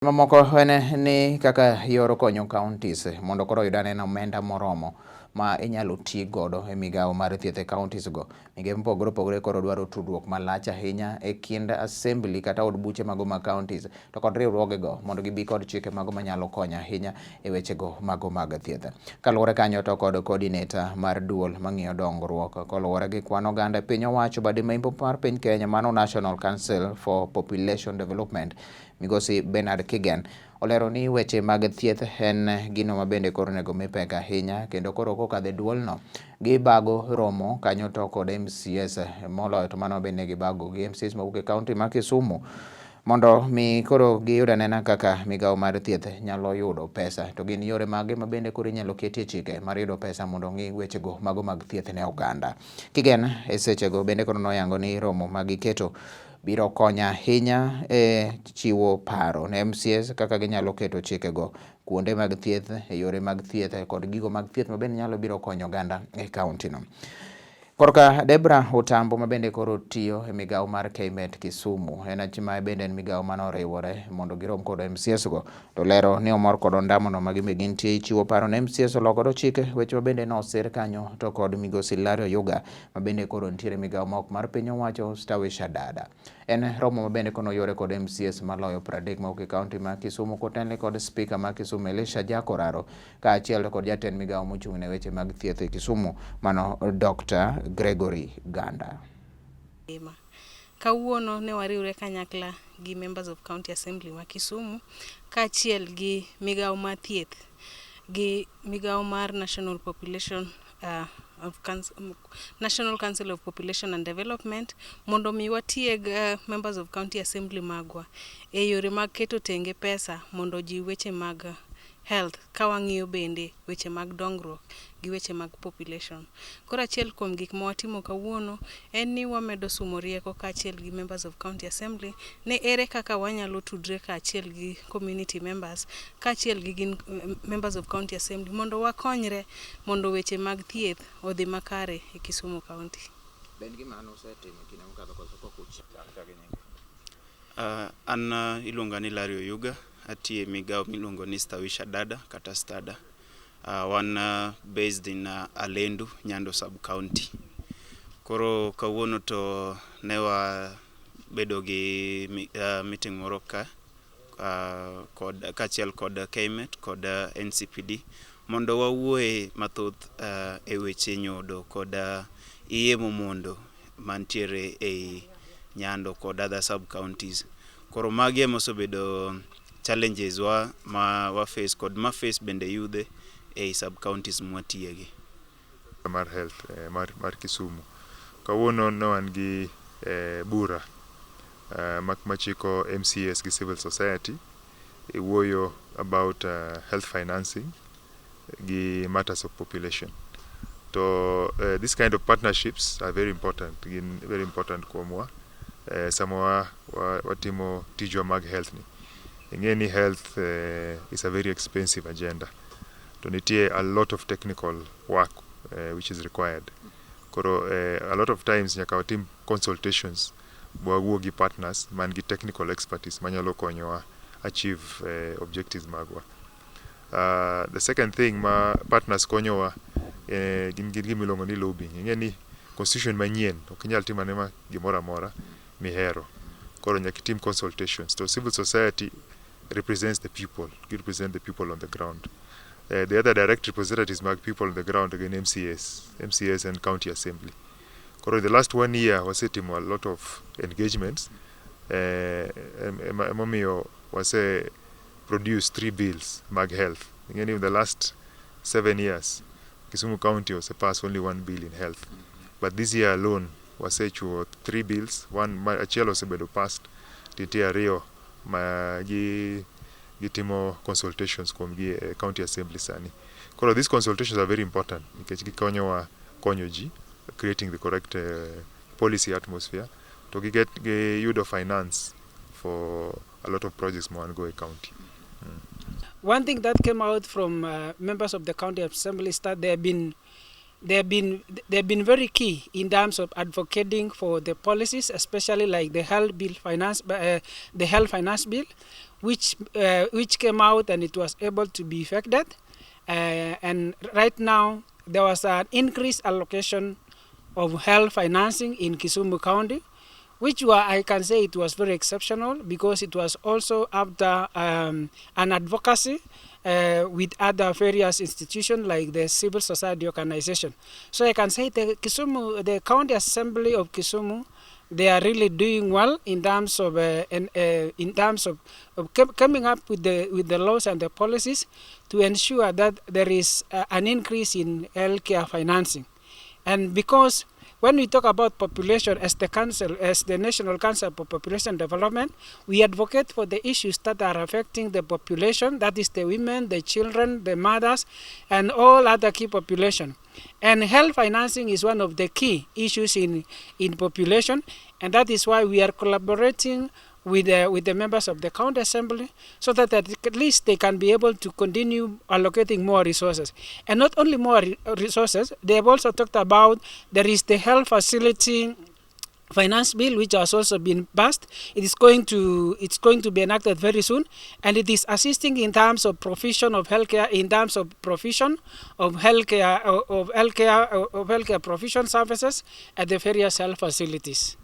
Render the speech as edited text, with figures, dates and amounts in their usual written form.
Mamoko en ni kaka yor konyo counties mondo koro oyud anena omenda moromo ma inyalo ti godo e migawo mar thieth e counties go. Migepe mopogore opogore koro dwaro tudruok malach ahinya e kind assembly kata od buche mago mag counties to kod riwruoge go mondo gibi kod chike mago manyalo konyo ahinya e wechego mago mag thieth. Kaluwore kanyo to kod coordinator mar duol mang'iyo dongruok koluwore gi kwan oganda e piny owacho bade maimbo mar piny Kenya, mano National Council for Population Development, Migosi Bernard Kigen olero ni weche mag thieth en gino ma bende koro onego mi pek ahinya, kendo koro kokadho e duolno gibago romo kanyo to kod MCAs, moloyo to mano bende gibago gi MCAs mawuok e kaunti ma Kisumu mondo mi koro giyud anena kaka migawo mar thieth nyalo yudo pesa, to gin yore mage ma bende koro inyalo ketie chike mar yudo pesa mondo ong'i wechego mago mag thieth ne oganda. Kigen e sechego bende koro noyango ni romo ma giketo biro konyo ahinya e chiwo paro ne MCAs kaka ginyalo keto chikego kuonde mag thieth, e yore mag thieth kod gigo mag thieth ma bende nyalo biro konyo oganda e kaunti no. Korka Debra Otambo ma bende koro tiyo e migawo mar KMET Kisumu, en ma bende en migawo mane oriwore mondo girom kod MCAs go, to lero ni omor kod ondamo no ma gimbe gintie chiwo paro ne MCAs olok godo chike, weche ma bende nosir kanyo to kod migosi Larry Oyuga ma bende koro nitiere migawo ma ok mar piny owacho Stawisha Dada. En romo ma bende kono yore kod MCAs maloyo 30 mawuok e kaunti ma Kisumu kotelne kod spika ma Kisumu Elisha Jakoraro kaachiel kod jatend migawo mochung' ne weche mag thieth e Kisumu, mano Dr. Gregory Ganda. Kawuono ne wariwre kanyakla gi members of county assembly ma Kisumu kaachiel gi migawo mar thieth gi migawo mar National Population of Council, National Council of Population and Development, mondo mi watieg members of county assembly magwa e yore mag keto tenge pesa mondo ojiw weche mag health, ka wang'iyo bende weche mag dongruok gi weche mag population. Koro achiel kuom gik ma watimo kawuono en ni wamedo sumo rieko kaachiel gi members of county assembly ne ere kaka wanyalo tudre kaachiel gi community members kaachiel gi gin members of county assembly mondo wakonyre mondo weche mag thieth odhi makare e Kisumu County. Ben gima nusetimo kinde mokadho koso pok uchak gi nyinge? An iluonga ni Larry Oyuga, atiyo e migawo miluongo ni Stawisha Dada kata STADA. Wan based in Alendu, Nyando sub-county. Koro kawuono to ne wabedo gi meeting moro ka kod kaachiel kod KMET kod NCPD mondo wawuoye mathoth e weche nyodo kod iye momondo mantiere ei Nyando kod other sub counties. Koro magi ema osebedo challenges wa ma wa face kod ma face bende yudhe ei sub counties mwatiyegi. Mar health mar Kisumu. Kawuono ne wan gi bura machiko MCAs gi civil society e wuoyo about health financing gi matters of population. To this kind of partnerships are very important, gin very important kuomwa sama watimo tijwa mag health ni. Ing'e ni health is a very expensive agenda. To nitie a lot of technical work which is required. Koro a lot of times nyaka watim consultations wawuo gi partners man gi technical expertise manyalo konyowa achieve objectives magwa. The second thing ma partners konyowa gin gima iluongo ni lobbying. Ing'e ni constitution manyien ok inyal timo anima gimoro amora mihero. Koro nyaka itim consultations. To civil society represents the people. Gi represent the people on the ground. The other direct representatives mag people on the ground gin MCAs, MCAs and county assembly. Koro in the last one year wasetimo a lot of engagements, emomiyo wase produce three bills mag health. Ing'e ni in the last 7 years Kisumu County ose pass only one bill in health. But this year alone wasechiwo three bills, one ma achiel osebedo passed, to nitie ariyo ma gi gitimo consultations kuom gi e county assembly sani. Koro these consultations are very important nikech gikonyowa konyo ji creating the correct policy atmosphere to gi get giyudo finance for a lot of projects ma wan go e county. One thing that came out from members of the county assembly is that they have been very key in terms of advocating for the policies, especially like the health bill finance, the health finance bill. which came out and it was able to be effected. And right now, there was an increased allocation of health financing in Kisumu County, which I can say it was very exceptional because it was also after an advocacy with other various institutions like the civil society organization. So I can say the Kisumu, the County Assembly of Kisumu, they are really doing well in terms of coming up with the laws and the policies to ensure that there is an increase in healthcare financing. And because when we talk about population as the council, as the National Council for Population Development, we advocate for the issues that are affecting the population, that is the women, the children, the mothers, and all other key population. And health financing is one of the key issues in population, and that is why we are collaborating with the members of the county assembly so that at least they can be able to continue allocating more resources. And not only more resources, they have also talked about there is the health facility finance bill, which has also been passed. It's going to be enacted very soon, and it is assisting in terms of provision of healthcare, in terms of provision of healthcare, of healthcare provision services at the various health facilities.